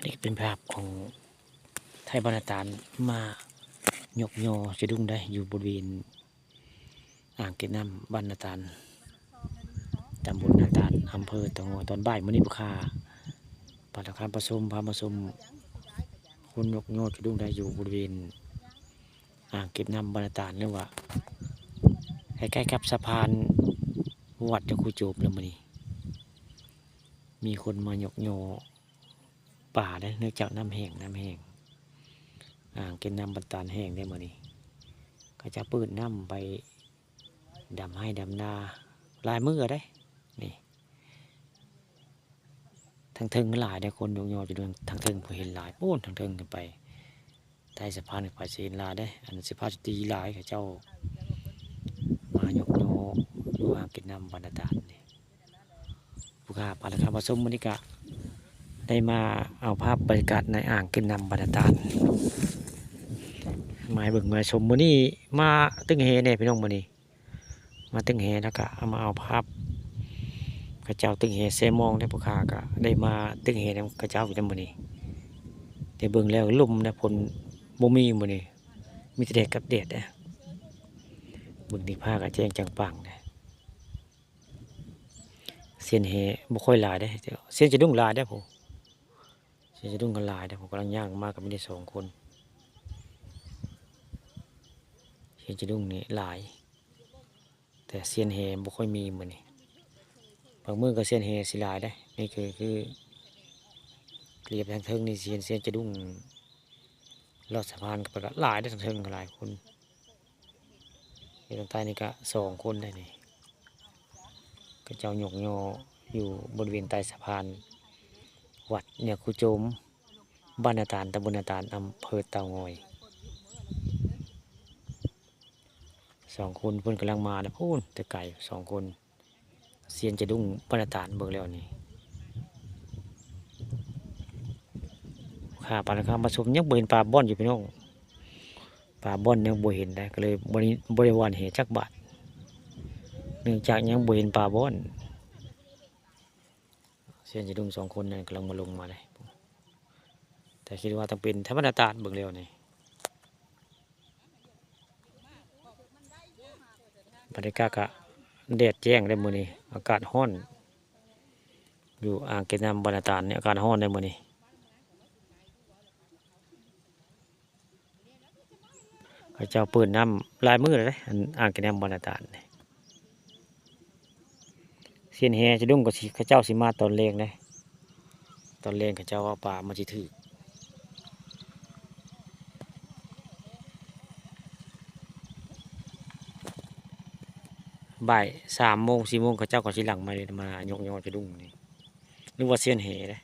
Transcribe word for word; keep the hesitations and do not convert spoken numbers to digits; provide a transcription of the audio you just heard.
นี่เป็นภาพของไทบ้านนาตาลมายกยอจะดุ้งได้อยู่บริเวณอ่างเก็บน้ำบ้านนาตาล ตำบลนาตาล อำเภอเต่างอย ตอนบ่ายมื้อนี้ ผู้ข้าปาดคำประชุมพามาชมคนยกยอจะดุ้งได้อยู่บริเวณอ่างเก็บน้ำบ้านนาตาล หรือว่าใกล้ๆกับสะพานวัดยาคูโจบแล้วมื้อนี้ มีคนมายกยอป่าได้ เนื่องจากน้ำแห้ง น้ำแห้ง อ่างเก็บน้ำบ้านนาตาลแห้งได้มื้อนี้ เขาเจ้าเปิดน้ำไปดำไฮ่ดำนาหลายมื้อได้ นี่ ทางเทิงหลายได้ คนยกยอจะเดินทางเทิง ผู้เห็นหลายปูนทางเทิงขึ้นไป ใต้สะพานขึ้นไปสิเห็นหลายได้ อันสะพานสตรีหลาย เขาเจ้ามายกยออยู่อ่างเก็บน้ำบ้านนาตาลนี่ ผู้ข้าปาดคำประชุมมื้อนี้กะได้มาเอาภาพบรรยากาศในอ่างเก็บน้ำบ้านนาตาล มาให้เบิ่งมาชมมื้อนี้ มาตึงแหแน่พี่น้องมื้อนี้ มาตึงแหแล้วกะเอามาเอาภาพ เขาเจ้าตึงแหแซ่มองได้ ผู้ข้ากะได้มาตึงแหนำเขาเจ้าอยู่นำมื้อนี้ แต่เบิ่งแล้วลมนะ ฝนบ่มีมื้อนี้ มีแต่แดดกับแดดนะ เบิ่งนี่ฟ้ากะแจ้งจ่างป่างนะ เซียนแหบ่ค่อยหลายเด้ เซียนจะดุ้งหลายเด้ ผู้ เซียนจะดุ้งก็หลายเด้ ผมกำลังย่างมากับมีได้สองคน เซียนจะดุ้งนี่หลาย แต่เซียนแหบ่ค่อยมีมื้อนี้ บางมื้อก็เซียนแหสิหลายเด้ นี่คือ คือเรียบทางเทิงนี่ เซียน เซียนจะดุ้งลอดสะพานก็ไปก็หลายเด้ ทางเทิงก็หลายคน อยู่ทางใต้นี่ก็สองคนได้นี่ เขาเจ้ายกยออยู่บริเวณใต้สะพานวัดยาคูโจม บ้านนาตาล ตำบลนาตาล อำเภอเต่างอย สองคนเพิ่นกำลังมานะ พู้นแต่ไกลสองคน เซียนจะดุ้งบ้านนาตาล เบิ่งแล้วนี่ ข้าปาดคำประชุมยังบ่เห็นปลาบ่อนอยู่พี่น้อง ปลาบ่อนยังบ่เห็นได้ ก็เลยบ่ได้ บ่ได้หว่านแหจักบาท เนื่องจากยังบ่เห็นปลาบ่อน เซียนจะดุ้งสองคนนั่นกำลังมาลงมาเลย แต่คิดว่าต้องเป็นไทบ้านนาตาล เบิ่งแล้วนี่ บรรยากาศกะแดดแจ้งได้มื้อนี้ อากาศร้อน อยู่อ่างเก็บน้ำบ้านนาตาลนี่อากาศร้อนได้มื้อนี้ เขาเจ้าเปิดน้ำหลายมื้อแล้วเด้ อันอ่างเก็บน้ำบ้านนาตาลนี่ เซียนแหจะดุ้งก็สิ เขาเจ้าสิมาตอนแลงเด้ ตอนแลงเขาเจ้าเอาปลามาสิถืก บ่ายสามโมง สี่โมง เขาเจ้าก็สิหลั่งมาเลย มายกยอจะดุ้งนี่ นึกว่าเซียนแหเด้